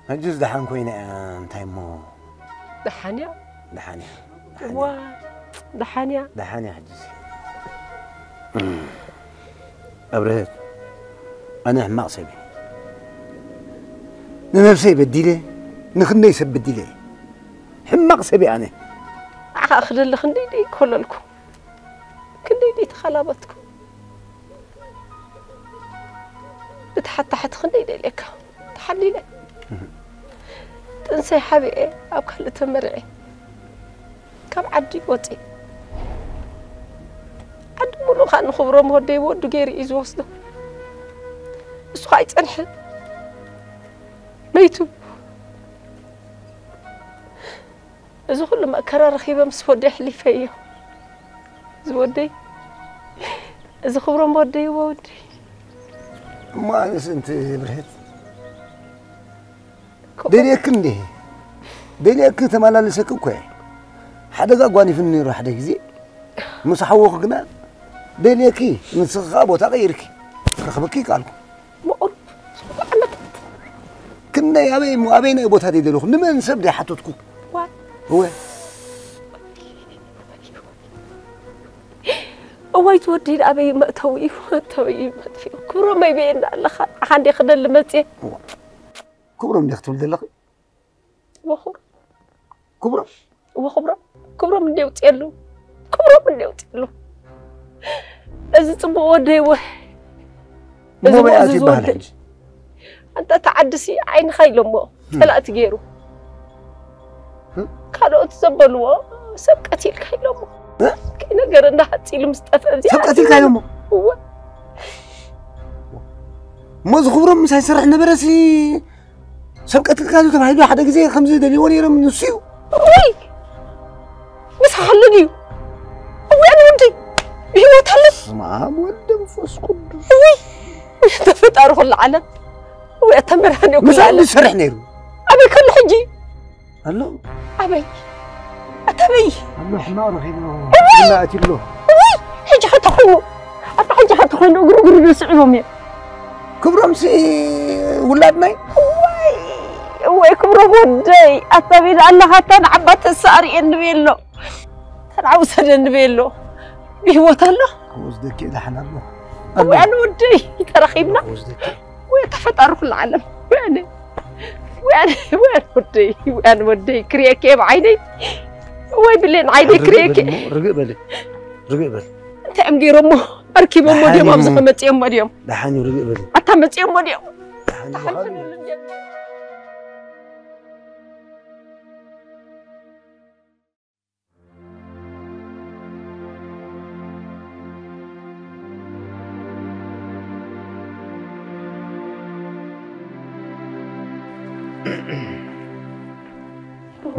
ሕጅስ ደሓን ኮይነ እያ፣ እንታይ እሞ? ደሓን እያ? ደሓን እያ። ደሓን እዋ፣ እያ። ደሓን እያ። ደሓን እያ ሕጅስ። ኣብርሀት፣ ኣነ ሕማቕ ሰብ እየ። ንነብሰይ በዲለ፣ ንኽንደይ ሰብ በዲለ እየ። ሕማቕ ሰብ እየ ኣነ። ንዓኻ ክደሊ ክንደይ ደይ ኮለልኩ። ክንደይ ደይ ተኸላበትኩ። ብታሕቲ ታሕቲ ክንደይ ደልየካ። ተሓሊለ። ጥንሰይ ሓቢኤ ኣብ ካልእ ተመርዔ። ካብ ዓዲ ወፂ። ዓዲ ሙሉእ ከዓ ንኽብሮም ወደይ ወዱ ገይሩ እዩ ዝወስዶ። እሱ ከዓ ኣይፀንሐን። መይቱ። እዚ ኩሉ መከራ ረኺበ ምስ ወደይ ኣሕሊፈዮ። እዚ ወደይ፣ እዚ ክብሮም ወደይ፣ እወ ወደይ። እሞ ኣነስ እንቲ ብርህት ከምኡ ደልየኪ እንዲህ፣ ደልየኪ ተመላልሰኪ እኮ እየ። ሓደጋ ኣጓኒፍኒ ነይሩ ሓደ ግዜ። ምስ ሓወኹ ግና ደልየኪ፣ ንስኺ ኸኣ ቦታ ቀይርኪ፣ ክረኽበኪ ይከኣልኩ። ምቑር፣ ጽቡቕ ዓመታት። ክንደይ፣ ኣበይ እሞ፣ ኣበይ ናይ ቦታ ደይ ዘለኹ? ንመን ሰብ ደይ ሓተትኩ? ዋ። እወ። እዋይ፣ ትወዲ ኣበይ መእተዊ እዩ፣ መእተዊ እዩ መጥፊኡ። ክብሮመይ በየና ኣለኻ? ንዓኻ እንዴ ክደሊ መጽየ። እዋ። ክብሮም እንዴ ክትብል ዘለኺ? እወ፣ ክብሮም። ክብሮም? እወ፣ ክብሮም። ክብሮም እንዴ ውጽየሉ? ክብሮም እንዴ ውጽየሉ? እዚ ጽቡቕ ወደይ፣ እወ። እዚ እሞ በይ ሙእዝ ኣትዩ ይበሃል ዝወደይ። ሕጂ? ኣንታ ተዓድሲ ዓይንኻ ኢሎሞ፣ ም። ጸላእቲ ገይሩ። ም? ካልኦት ዘበልዎ ሰብ ቀቲልካ ኢሎሞ። እ? ከይነገረና ሓጺሉ ምስ ጠፍአ፣ እዚኣ ሰብ ቀቲልካ ኢሎሞ? እወ። እሞ እዚ ክብሮም ምሳይ ዝሰርሕ ነበረሲ፣ ሰብ ቀቲልካ እዩ ተባሂሉ ሓደ ግዜ ከምዚ ደልይዎ ነይሮም፣ ንሱ እዩ። እውይ! ምሳኻ ኣሎ ድዩ? እውይ፣ ኣነ ወደይ ብህይወት ኣሎ። በስመ ኣብ ወወልድ ወመንፈስ ቅዱስ። እውይ! ተፈጣሪ ኩሉ ዓለም። እውይ፣ ኣታ መድሃኔ ኩሉ ምሳይ ዓለም። ዝሰርሕ ነይሩ። ኣበይ ከሎ ሕጂ? ኣሎ። ኣበይ? ኣታ ኣበይ? ኣሎ፣ ሕማቕ ረኺቡ። እውይ! እና ኣትዩ ኣሎ። እውይ! ሕጂ ኸ ተኾይኑ? ኣታ ሕጂ ኸ ተኾይኑ እግሩ እግሩ ስዒቦም እዮም። ክብሮምሲ ውላድናይ? እዋይ፣ እዋይ፣ ክብሮም ወደይ፣ ኣታ ቤላ ኣለኻ፣ እታ ንዓባ ተሳ ኣርእየኒ በሎ፣ እታ ንዓ ውሰደኒ በሎ። ብህይወት ኣሎ? ክወስደኪ እየ፣ ደሓን ኣሎ። እዋይ፣ ኣሎ። ኣነ ወደይ፣ ተራኺብና። ክወስደኪ። ወይ ተፈጣሪ ኩሉ ዓለም። ወይ ኣነ፣ ወይ ኣነ፣ ወይ ኣነ ወደይ፣ ወይ ኣነ ወደይ፣ ክርእየኪ እየ ብዓይነይ። ወይ ብሌን ዓይነይ ርግእ ክርእየኪ። በል እሞ፣ ርግእ በል። ርግእ በል። እንታይ እዮም ገይሮሞ? ኣርኪቦሞ ደሓን ድዮም? ኣብዚ እዩ። ከመፅኦሞ ድዮም? ደሓን እዩ፣ ርግእ በል። ኣታ መፅኦሞ ድዮም? ደሓን እዩ፣ ደሓን በል።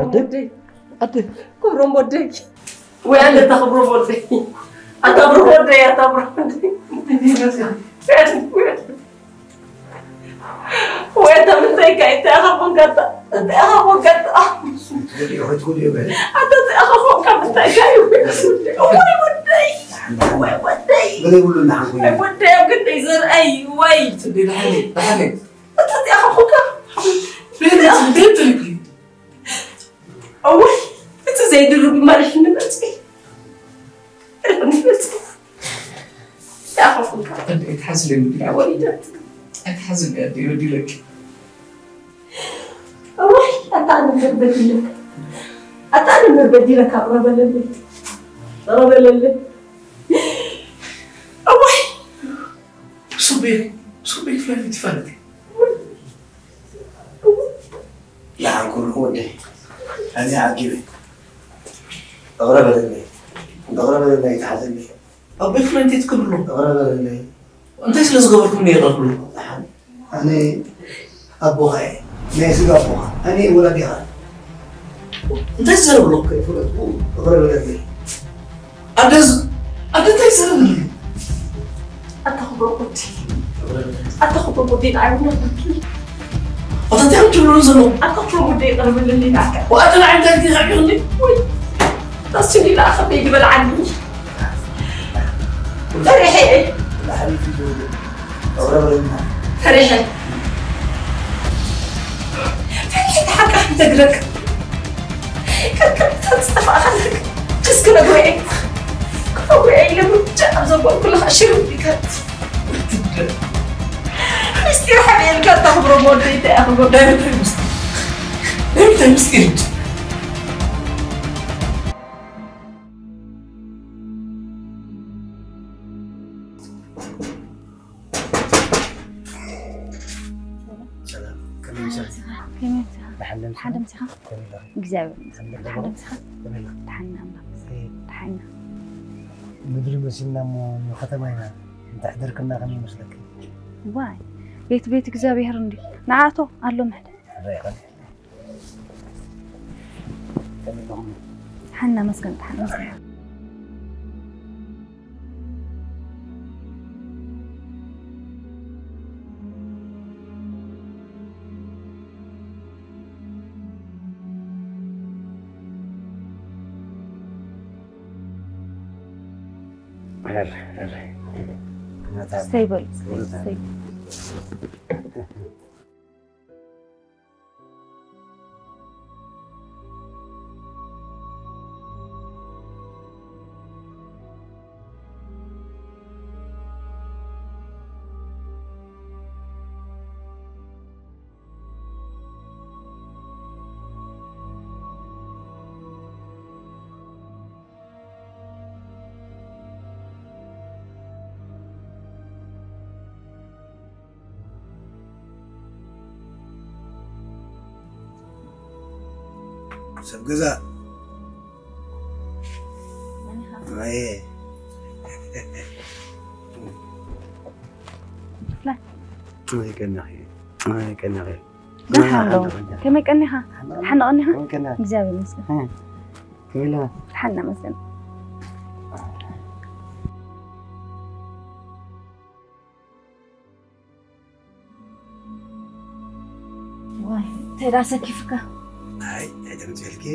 ኣደ? ኣደ? ክብሮም ወደይ። ወይ ኣለ፣ ኣታ ክብሮም ወደይ። ኣታ ክብሮም ወደይ፣ ኣታ ክብሮም ወደይ። ወይ ኣታ ምንታይ ኢኻ፣ እንታይ ኢኻ ኮንካ ኣታ? እንታይ ኢኻ ኮንካ ኣታ? ኣታ እንታይ ኢኻ ኮንካ፣ ምንታይ ኢኻ? ወይ ወደይ። ወይ ወደይ። በለይ፣ ብሉ፣ ንሓንኩ። ወይ ወደይ፣ ኣብ ክንደይ ዘርኣይ፣ ወይ። ስደይ፣ ደሓን፣ ደሓን። ኣታ እንታይ ኢኻ ኮንካ? ቤት፣ ቤት ትልኪ። እውይ፣ እቲ ዘይድርብ መሪሕኒ መጽኢ። መሪሕኒ መጽኢ። ይኣኸፉልካ። ኣደ፣ ኣይትሓዝለይ፣ ወዲለኪ። ወሊደት። ኣይትሓዝለይ፣ ኣደ፣ ወዲለኪ። እውይ፣ ኣታ ኣነ እምበር በዲለካ። ኣታ ኣነ እምበር በዲለካ፣ ቅረበለለይ። ቅረበለለይ። እውይ። ሱቤ፣ ሱቤ ክፍለ ፊት ይፋለጥ። ደሓን ኩን ወደይ። ኣነ ዓጊበ። እቕረ በለለይ። እቕረ በለለይ፣ ኣይትሓዘለይ። ኣብ ቤት ፍሬንድ ትክብሉ። እቕረ በለለይ። እንታይ ስለ ዝገበርኩም ነው ይቕረ ትብሉ? ደሓን። ኣነ ኣቦኻ እየ። ናይ ስጋ ኣቦኻ። ኣነ ወላዲኻ። እንታይ ዝዘረብ ኣለኹ? ከይፈለጥኩ እቕረ በለለይ። ኣደዝ-፣ ኣደ እንታይ ዝዘረብ ኣለኹ? ኣታ ክብሮ ወዲ። ኣታ ክብሮ ወዲ፣ ንዓይ እውን ኣታ እንታይ ትብሉ ዘለኹም? ኣታ ክብሮ ወዲ፣ ይቕረ በለለይ ንዓካ። ወኣተ ንዓይ እንታይ ትይኻ ቢኹኒ? ወይ፣ ታስኒ ኢላ ኣኸበይ ዝበልዓኒ። ፈሪሐ እየ። ፈሪሐ። ሓቂ ክትነግረክ። ከከም ተስጠፋእካ ኣለክ። ችስ ክነግሮ እየ። ክፈግሮ እየ ኢለ ብቻ ኣብ ዘበልኩልኻ ሽር ኢልካ። ምስጢር ሓቢኤልካ እተኽብሮ ወደይ እንታይ እያ ክገብር? ናይ ምንታይ ምስጢር? ናይ ምንታይ ምስጢር እንጂ? ሰላም፣ ከመይ ምሳልኪ? ከመይ ምሳኻ? ደሓን ዶ ምሳኻ? ደሓን ዶ ምሳኻ? ከመይ ኣለኺ? እግዚኣብሔር ይመስገን። ደሓን ዶ ምሳኻ? ከመይ ኣለኺ? ደሓን ኣምላኽ ይመስገን። እይ። ደሓን። ምድሪ መሲልና እሞ ንከተማ ኢና። እንተሕደርክና ከመይ ይመስለኪ? ዋይ፣ ቤት ቤት እግዚኣብሔር እንዲ። ንዓቶ ኣሎ መሕደር። ሕራይ ይቐኒ። ከመይ ኣለኹም? ደሓን ኣመስግን፣ ደሓን ኣመስግን። ኧረ፣ ኧረ። መታ-፣ ስተይ በሉ፣ መታ-፣ ስተይ። ሰብ ገዛ። ኣየ። ክፍለ። ከመይ ቀኒኺ? ከመይ ቀኒኺ? ደሓን ዶ? ደሓን ዶ? ከመይ ቀኒኻ? ደሓን ዶ? ደሓን ዶ ቀኒኻ? ከመይ ቀኒኻ? እግዚኣብሔር ይመስገን። እ። ከመይ ኣለኻ? ደሓን እናመስገን። ዋይ፣ እንታይ ደኣ ሰኪፉካ? ኣይ፣ ኣይተምፅልኪ።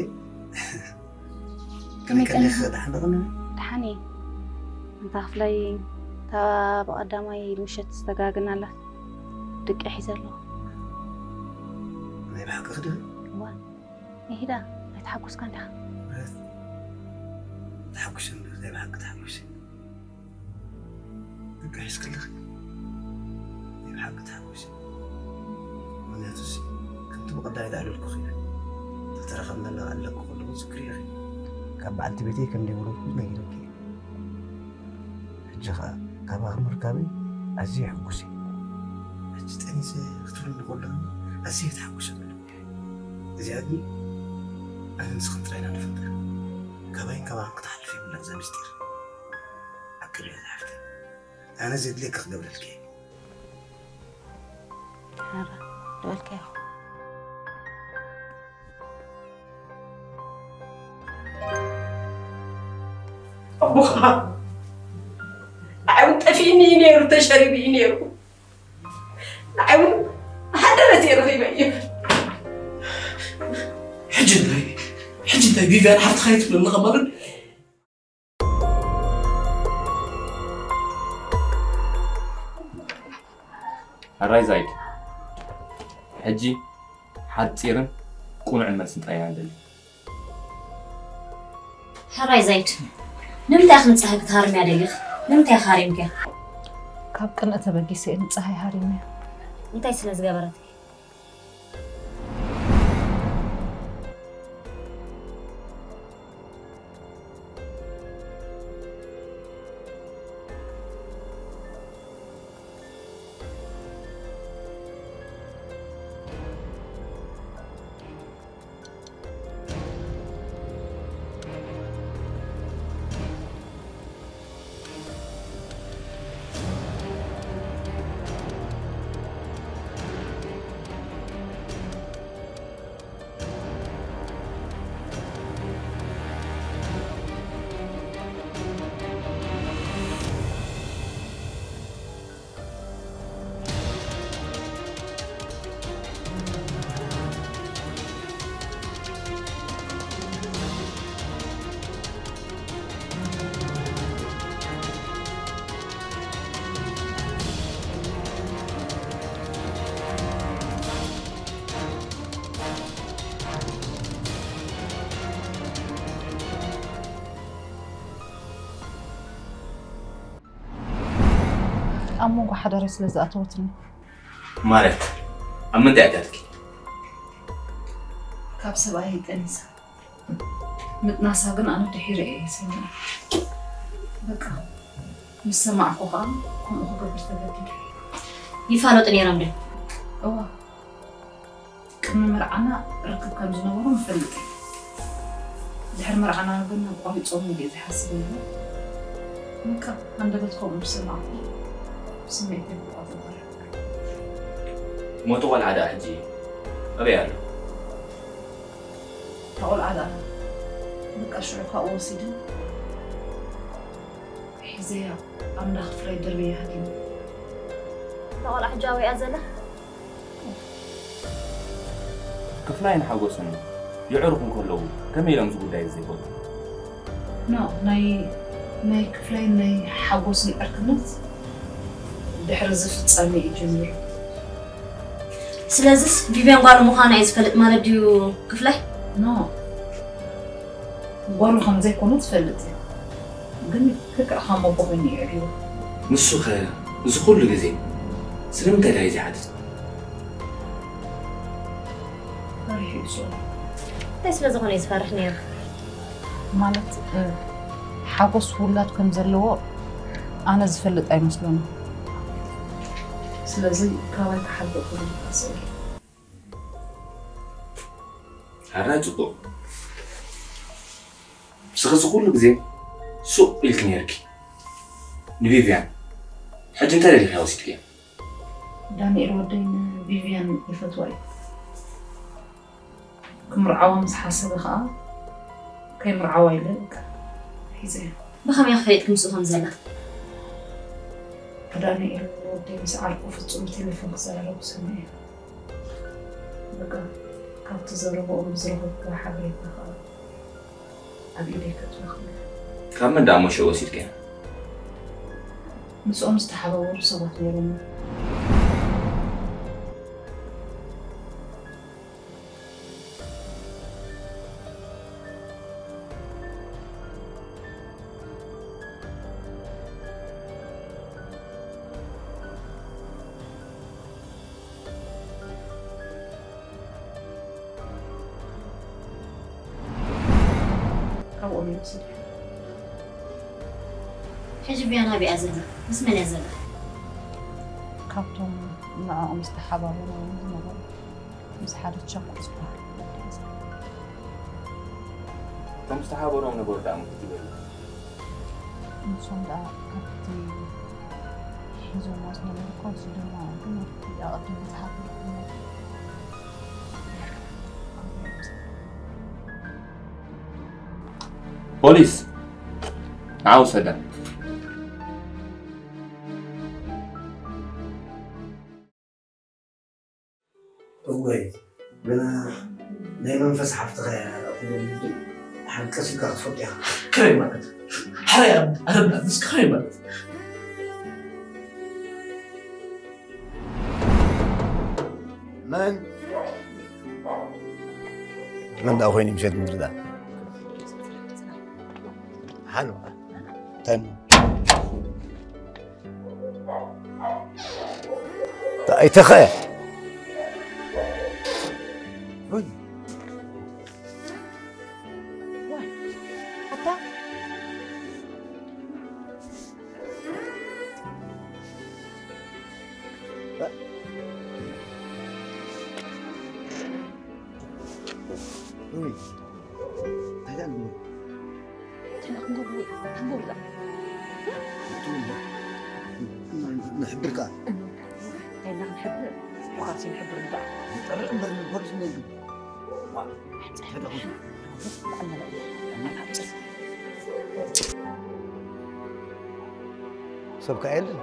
ከመይ ከመይ ቀኒኻ? ቀኒኻ? ደሓን ዶ? ደሓን እየ። እንታ ክፍለይ፣ እታ ብቐዳማይ ምሸት ዝተጋግናላ ድቂ ሒዘ ኣለኹ። ናይ ብሓቂ ክድኺ? እዋ፣ እሂዳ፣ ኣይተሓጎስካን ዲኻ? ብረት፣ ተሓጒሰ እምበር፣ ናይ ብሓቂ ተሓጒሰ። ደቂ ሒዝክለኺ ናይ ብሓቂ ተሓጒሰ። ምኽንያቱስ ከምቲ ብቐዳማይ ዝኣለልኩኺ እየ። ተተረኸብና ኣለና ኣለኩ ከለኹ ዝክሪ ኢኺ። ካብ በዓልቲ ቤተይ ከም ዘይወለድኩ ነጊረኪ እየ። ሕጂ ኸኣ ካባኺ ምርካበይ ኣዝየ ሕጉስ እየ። ሕጂ ጠኒሰ ክትብልኒ ከለኺ ኣዝየ ተሓጒሰ ዘለኹ። እዚኣ ግን ኣነ ንስኽን ጥራይ ኢና ንፈልጣ። ካባይን ካባኽን ክትሓልፍ የብላን እዛ ምስጢር። ኣቅርብያ ዝሓፍተይ። ኣነ ዘድልየኪ ክገብረልኪ እየ። ኣረ፣ ዝበልካዮ። ኣቦኻ ንዓይ እውን ጠፊእኒ እዩ ነይሩ፣ ተሸሪቡ እዩ ነይሩ። ንዓይ እውን ሃደረት እየ ረኺበ እዩ። ሕጂ እንታይ፣ ሕጂ እንታይ ቪቪያን ሓፍትኻ እየ ትብለኒ ኣለኻ ማለት? ሕራይ ዛይድ፣ ሕጂ ሓጺርን ቁኑዕን መልሲ ጥራይ ኢና ንደሊ። ሕራይ ዛይድ፣ ንምንታይ ኢኺ ንጸሃይ ክትሃርምያ ደሊኺ? ንምንታይ ኢኺ ሃሪምክያ? ካብ ቅንኢ ተበጊሰ እየ ንጸሃይ ሃሪመያ። እንታይ ስለ ዝገበረትኪ? ኣብ መንጎ ሓዳረይ ስለ ዝኣተወትኒ። ማለት ኣብ ምንታይ ኣትያትኪ? ካብ ሰብኣይ ጠኒሳ ምጥናሳ ግን ኣነ ድሒረ እየ ሰሚዐ። በቃ ምስ ሰማዕኩ ከዓ ከምኡ ክገብር ተገዲደ። ይፋለጡ ነይሮም ዶ? እዋ ቅድሚ መርዓና ርክብ ከም ዝነበሮም እፈልጥ እየ። ድሕሪ መርዓና ግን ቆሪፆም ኢለ ዝሓስብ ነይሩ። በቃ ሃንደበት ከምኡ ምስ ሰማዕኩ ስምዒተይ ክቆፃፀር። ሞቱ ቆልዓ ደኣ ሕጂ ኣበይ ኣሎ? እታ ቆልዓ ደኣ በቃ ሽዑ ካብኡ ወሲደ ሒዘያ ኣብ እንዳ ክፍላይ ደርብየ ሃዲመ። እታ ቆልዓ ሕጂ ኣበይ እያ ዘላ? ክፍላይን ሓጎስን ይዕርኹ እንከለዉ ከመይ ኢሎም እዚ ጉዳይ እዚ ዘይፈልጡ? ኖ ናይ ናይ ክፍላይን ናይ ሓጎስን ዕርክነት ድሕሪ እዚ ፍጻሜ እዩ ጀሚሩ። ስለዚስ ቪቪያን ጓሉ ምዃና እዩ ዝፈልጥ ማለት ድዩ ክፍላይ? ኖ ጓሉ ከም ዘይኮነ ትፈልጥ እያ። ግን ልክዕ ከም ኣቦ ኮይኑ እዩ ዕብይዋ። ንሱ ኸ እዚ ኩሉ ግዜ ስለምንታይ ድኣ እዩ ዘይሓትት? ፈሪሑ እዩ ስኡ። እንታይ ስለ ዝኾነ እዩ ዝፈርሕ ነይሩ? ማለት ሓጎስ ውላድ ከም ዘለዎ ኣነ ዝፈልጥ ኣይመስሎን። ስለዚ ካባይ ክሓብእ ክብል ይሓስብ። ኣራይ ጽቡቕ። ንስኺ እዚ ኩሉ ግዜ ሱቕ ኢልኪ ነይርኪ ንቪቪያን። ሕጂ እንታይ ደሊኺ ወሲድክያ? ዳንኤል ወደይ ንቪቪያን ይፈትዋ እዩ። ክምርዓዋ ምስ ሓሰበ ኸኣ ከይምርዓዋ ኢለ በቃ ሒዘያ። ብኸመይ ኢኺ ፈሊጥኪ ምስኡ ከም ዘላ? ዳንኤል ወደይ ምስ ዓርኩ ፍጹም ብቴሌፎን ክዘራረቡ ሰሚዐ። በቃ ካብቲ ዘረብኦም ብዝረኸብክዎ ሓበሬታ ኸኣ ኣብ ኢደይ ከእትዋ ክኢለ። ካብ መን ደኣ እሞ ሽዑ ወሲድክያ? ምስኦም ዝተሓባበሩ ሰባት ነይሮም። ካብኦም እዮም ስለ ሕጂ ቪያን ኣበይ እያ ዘላ? ምስ መን እያ ዘላ? ካብቶም ንዕኦም ዝተሓባበሩ እዮም ዝነበሩ። ምስ ሓደ ቸኮ ዝበሃል ወዲ እየ ዘላ። እቶም ዝተሓባበሮም ነበሩ ደኣ መን ክትበሉ? ንሶም ደኣ ኣብቲ ሒዞማ ዝነበሩ እኳ ወሲዶማ እዮም፣ ግን ኣብቲ ኣቐዲሙ ዝሓበርኩ ፖሊስ ንዓ ውሰዳ። እወይ ግና ናይ መንፈስ ሓፍትኻ እያ ክብል ሓቂ ስልካ ክትፈልጥ ኢኻ። ከመይ ማለት? ሓራይ ኣረዳ ንስካ ከመይ ማለት? መን መን ደኣ ኮይኑ ምሸት ምድሪ ደኣ ሓን እንታይ እሞ ኣይተኸ ንሕብር ከኣ እንታይ ኢና ክንሕብር? ኳሲ ንሕብር እምበኣር። ንጠርዕ እምበር ንፖሊስ ነግር። ሰብ ከኣ የለን።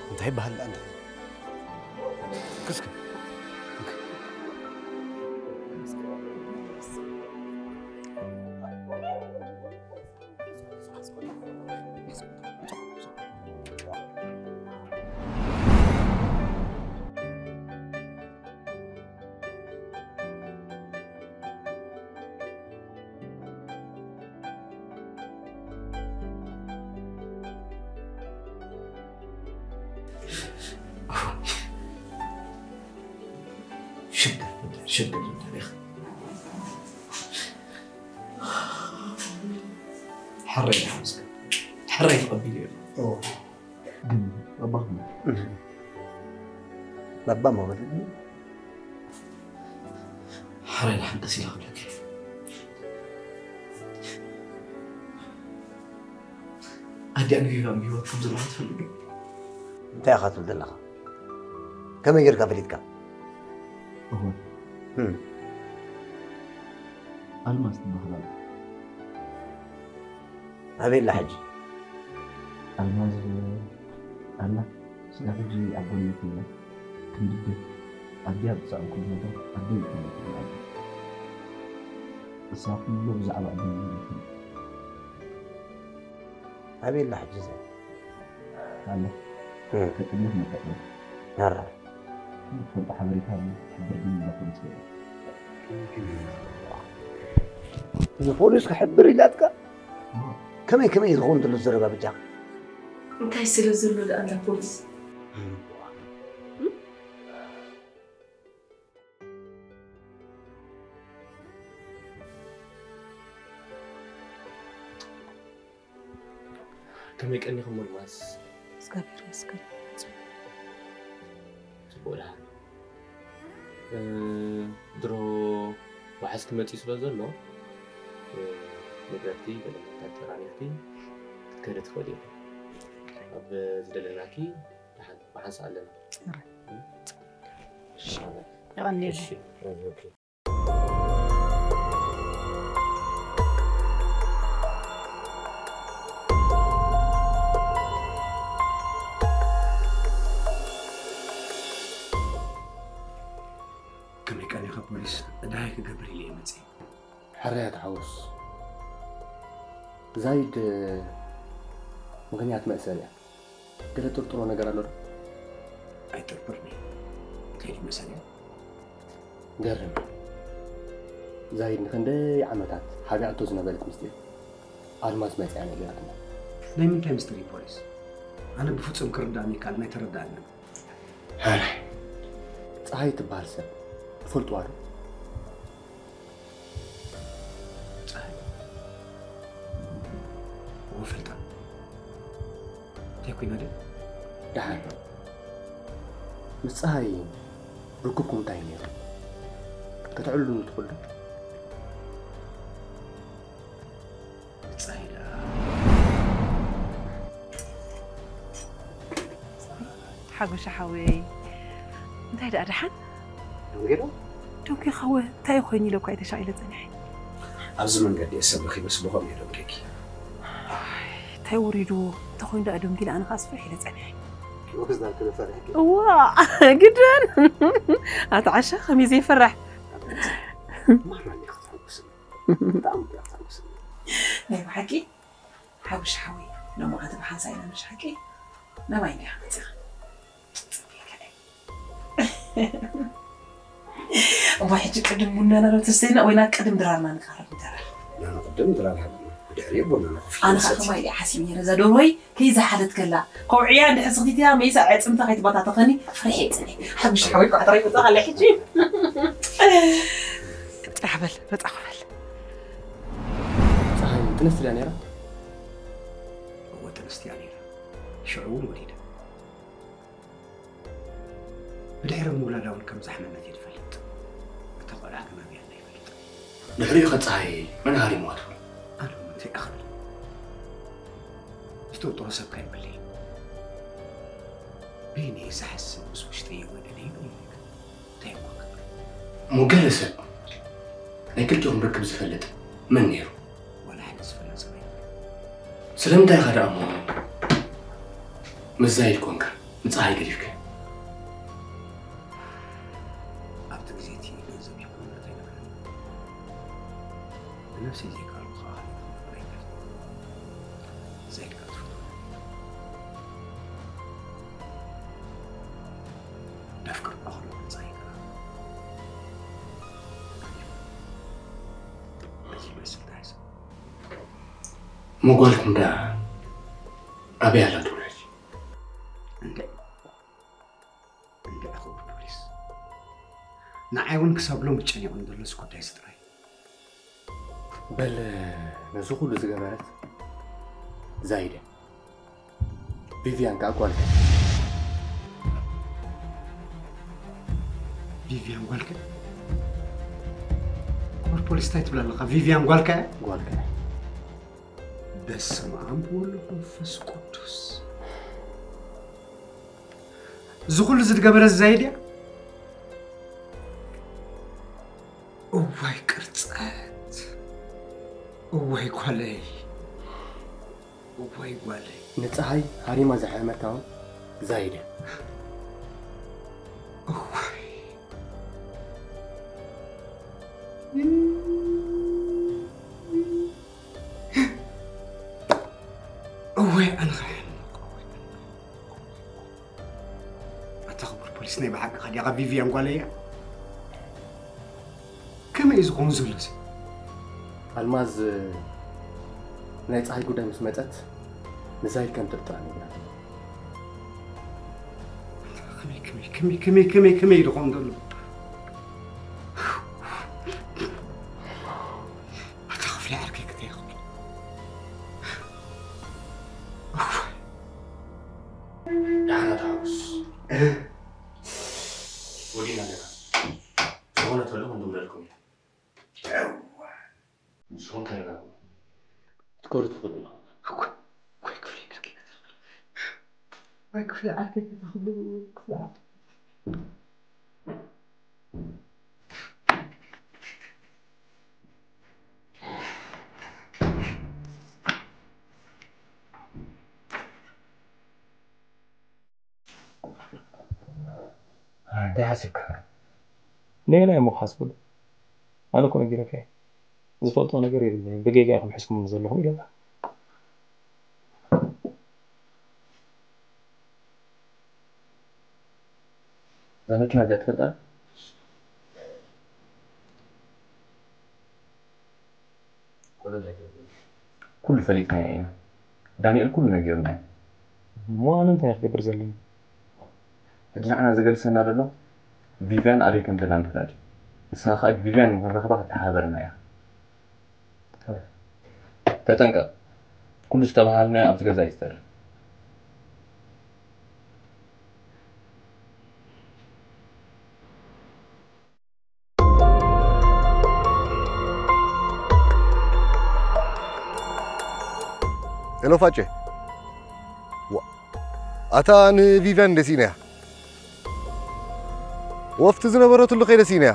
እንታይ ይበሃል ደኣ እንተ ክስከ ሽግር ሽግር ኢኻ። ሕራይ ሓምስካ ሕራይ ተቐቢሉ እዩ። ግን ኣባኹም ባባ ማለት ሕራይ ንሓንቀስ ኢላ ክብለካ። ኣዲኣ ንቪቫ ብህይወት ከም ዘለዋ ትፈልጥ ዶ? እንታይ ኢኻ ትብል ዘለኻ? ከመይ ጌርካ ፈሊጥካ? እወ ኣልማዝ ትበሃል ኣላ። ኣበይ ኣላ ሕጂ? ኣልማዝ ኣላ ስጋብ ሕጂ ኣብ ጎነይ ኮይና ክንድግፍ ኣድያ ብዛዕባ ኩሉ ነገር ኣደይ ይፈልጥ ኣላ። እሳ ኩሉ ብዛዕባ ኣደይ ይፈልጥ ኣበይ ኣላ ሕጂ ዘ ኣላ ከጥልፍ መጠጠ ናራ ትፈልጦ ሓበሬታ ትሕብር ግን ናብ ፖሊስ ገይሩ ንፖሊስ ክሕብር ኢላትካ ከመይ ከመይ ዝኸውን ዘሎ ዘረባ ብጃ እንታይ ስለ ዘሎ ደኣ እንዳ ፖሊስ ከመይ ቀኒኹም ኣልማዝ? እግዚኣብሔር ይመስገን። ጽቡቕ ደሓን። ድሮ ዋሕስ ክመጽእ ስለ ዘሎ ንብረትኪ ገለ መታት ተራኒኽኪ ክትከዲ ትኽእሊ ኢኺ። ኣብ ዝደለናኪ ደሓን ብሓንሳእ ኣለና። የቐንየለይ። ከመይ ቀኒኻ ፖሊስ? እዳይ ክገብር ኢለ እየ መፅእ። ሕራይ ተሓወስ። ዛይድ ምኽንያት መእሰር እያ። ገለ ጥርጥሮ ነገር ኣሎ ዶ? ኣይጥርጥርኒ። ከይድ መእሰር እያ። ገርም። ዛይድ ንኽንደይ ዓመታት ሓቢኣቶ ዝነበረት ምስጢር ኣልማዝ መፅያ ነጊራትና። ናይ ምንታይ ምስጢር እዩ ፖሊስ? ኣነ ብፍጹም ክርዳእኒ ይካል ናይ ተረዳእኒ። ሕራይ። ፀሃይ ትበሃል ሰብ ትፈልጥዋ ዶ? ፀሃይ እወ ፈልጣ። እንታይ ኮይና ድያ? ደሓር ምስ ፀሃይ ርክብኩም እንታይ ነይሩ? ከተዕልሉኒ ትኽእሉ ዶ? ፀሃይ ደኣ ሓጎሻ ሓወይ እንታይ ደኣ ደሓን? ደንጌሎ ደንጌኻ ወ እንታይ ኮይኑ ኢለ እኳ እየ ተሻቒለ ጸኒሐ። ኣብዚ መንገዲ እየ ሰብ ረኺበስ ብኸምኡ እየ ደንጌኪ። እንታይ ወሪድዎ እንተኾይኑ ደኣ ደንጊለ ኣነ ከኣ ስፍሕ ኢለ ጸኒሐ። ወክስ ዳር ክልፈርሕኪ እዋ ግድን ኣቲ ዓሻ ከመይ ዘይፈራሕ ማራ እንዲኻ ክትሕጉስኒ ብጣዕሚ እንዲኻ ክትሕጉስኒ። ናይ ብሓቂ ሓጎሻ ሓወይ ሎማዓንቲ ብሓንሳእ ኢና ምሽ ሓቂ ናባይ እንዲኻ መፂኻ እሞ ሕጂ ቅድም ቡናና ዶ ተስተይና ወይ ናብ ቅድም ድራርና ንቃረብ ንተራ ናንቅድም ድራር ሃብና ብድሕሪኡ ቡናና ኮፍ ኣነ ከዓ ከማይ እየ ሓሲብ ነረ እዛ ደርሆይ ከይዝሓለት ከላ ከውዕያ እንድሕር ስኽቲትያ መይሳ ኣዕፅምታ ከይትበታተኸኒ ፈሪሐ ይፅኒ ሓጉሽ ሓወይ ኳዕትራ ይመፅእ ከለ ሕጂ ጥራሕ በል መፃኹ በል ፀሃይ ጥንስቲ ድያ ነይራ? እወ ጥንስቲ እያ ነይራ። ሽዑ እውን ወሊዳ። ብድሕሪ ምውላዳ እውን ከም ዘሕመመት እየ ዝፈልጥ። እታ ቆልዓ ግን ኣበይ ኣላ ኣይፈልጥን። ድሕሪኡ ከ ፀሃይ መን ሃሪምዋ ትብሉ? ኣነ እውን እንታይ እኽእል? ዝጥርጥሮ ሰብ ከ የብለይን። በይነይ ዝሓስብ ምስ ውሽጠይ ይወደደ ይብል። እንታይ እሞ ክብል? እሞ ገለ ሰብ ናይ ክልቲኦም ርክብ ዝፈልጥ መን ነይሩ? ዋላ ሓደ ዝፈልጥ ሰብ ኣይነበረን። ስለምንታይ ኢኻ ደኣ እሞ ምስ ዛይድ ኮንካ ንፀሃይ ገዲፍካዮ? ኣብቲ ግዜ እቲ ገንዘብ ይኹን ንብረት ኣይነበረን። ንነብሰይ ዘይከኣልኩ ከዓ ካልእ ክገብር ኣይክእልን። ዛይድ ከዓ ትፈትዎ። ዳፍቅር እኳ ከለኹ ንፀሃይ ከዓ በዚ ይመስል ተሓሰብ። እሞ ጓልኩም ደኣ ኣበይ ኣላ ትብሉ ሕጂ? እንደ ንዓይ እውን ክሳብ ሎሚ ጨኒቑኒ ዘሎ እዚ ጉዳይ እዚ ጥራይ። በል፣ ነዚ ኩሉ ዝገበረት ዛይደ፣ ቪቪያን ከኣ ጓልካ። ቪቪያን ጓልካ? ክቡር ፖሊስ እንታይ ትብል ኣለኻ? ቪቪያን ጓልካ እያ? ጓልካ እያ። በስመ ኣብ ወወልድ ወመንፈስ ቅዱስ። እዚ ኩሉ ዝገበረት ዛይድ እያ? እዋይ ቅርጸት፣ እዋይ ጓለይ፣ እዋይ ጓለይ። ንጸሃይ ሃሪማ ዘሕመታ እውን ዛይድ እያ። እዋይ። እወይ ኣነ ኸሕምቕ፣ እወይ። ኣታ ክቡር ፖሊስ፣ ናይ ብሓቂ ኸዲኻ ቪቪያን ጓለይ እያ? ከመይ እዩ ዝኾን ዘሎ እዚ? ኣልማዝ ናይ ጸሃይ ጉዳይ ምስ መጸት ንዛይድ ከም ጥርጥራ ነይርና። ከመይ፣ ከመይ፣ ከመይ፣ ከመይ፣ ከመይ፣ ከመይ እዩ ዝኾን ዘሎ? ኣታ ክፍሊ ዓርከይ ክትረኽብ። ደሓና ተሓጉስ። ወዲእና ኣለና። ዝኾነ ተሎ ክንድውለልኩም ኢና። ንስኹም ተረጋግኡ። ክትከዱ ትኽእሉ ኢኹም። እኮ፣ እኮ ክፍሊ ዓርከይ ክትረኽብ። ወይ ክፍሊ ዓርከይ ክትረኽብ። እንታይ ሓሲብካ? ነየናይ እሞ ክሓስበሉ? ኣነ እኮ ነጊረካ እየ። ዝፈልጦ ነገር የብለይን። ብጌጋ ኢኹም ሒዝኩምኒ ዘለኹም ኢለካ። እዛ መኪና እዚኣ ትፈልጣ? ኩሉ ፈሊጥናዮ ኢና። ዳንኤል ኩሉ ነጊሩና እዩ። እሞ ኣነ እንታይ ክገብር ዘለኒ? ሕጂ ንዓና ዘገድሰና ዘሎ ቪቪያን ኣበይ ከም ዘላ ምፍላጥ እዩ። ንስኻ ከኣ ቪቪያን ንኽንረኽባ ክትተሓባበረና ኢኻ። ተጠንቀቕ። ኩሉ ዝተባሃልናዮ ኣብዚ ገዛ እዩ ዝተርፍ። ሄሎ ፋጨ። ዋ፣ ኣታ ንቪቪያን እንደ ስኢናያ? ወፍቲ ዝነበረትሉ ከይደ ስኢናያ።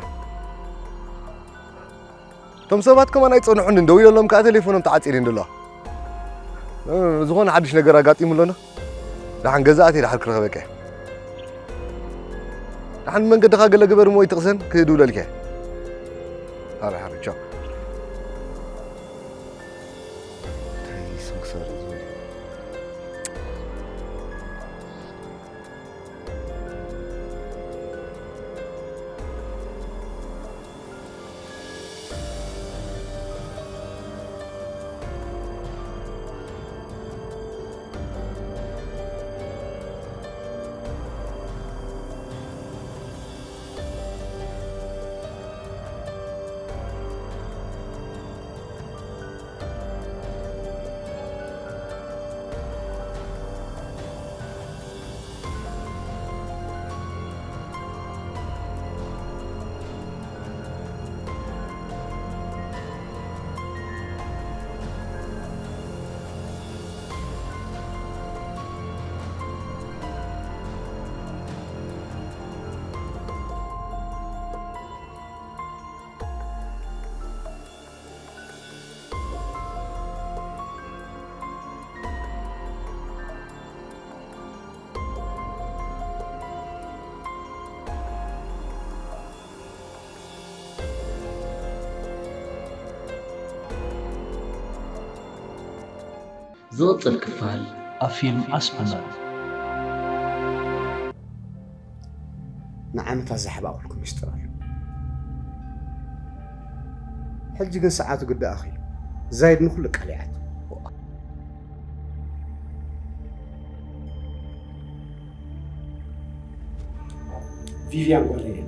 እቶም ሰባት ከማን ኣይጸንሑን፣ ደው ኢለሎም ከኣ ቴሌፎኖም ተዓጺየን ዘለዋ። እ፣ ዝኾነ ሓድሽ ነገር ኣጋጢሙ ኣሎና። ደሓን ገዛ ኣትየ ደሓር ክረኽበካ እየ። ደሓን መንገድኻ ገለ ግበር እሞ ይትቕሰን ክድውለልካ እየ። ሃረ፣ ሃረ፣ ቻው። እንታይ ስንክሳር እዩ ዝበለ? ዝቕጽል ክፋል ኣብ ፊልም ኣስመመር። ንዓመታት ዝሓባእኩልኩም ሚስጥር ኣሎ። ሕጂ ግን ሰዓቱ ግዲ ኣኺሉ። ዛይድ ንኹሉ ቀሊዓቶ። ቪቪያን ጓለይ እያ።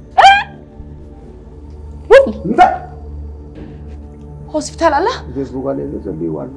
እንታይ? ሆስፒታል ኣላ? ፌስቡክ ኣለ ዘሎ ጸልይዋ ኣሎ።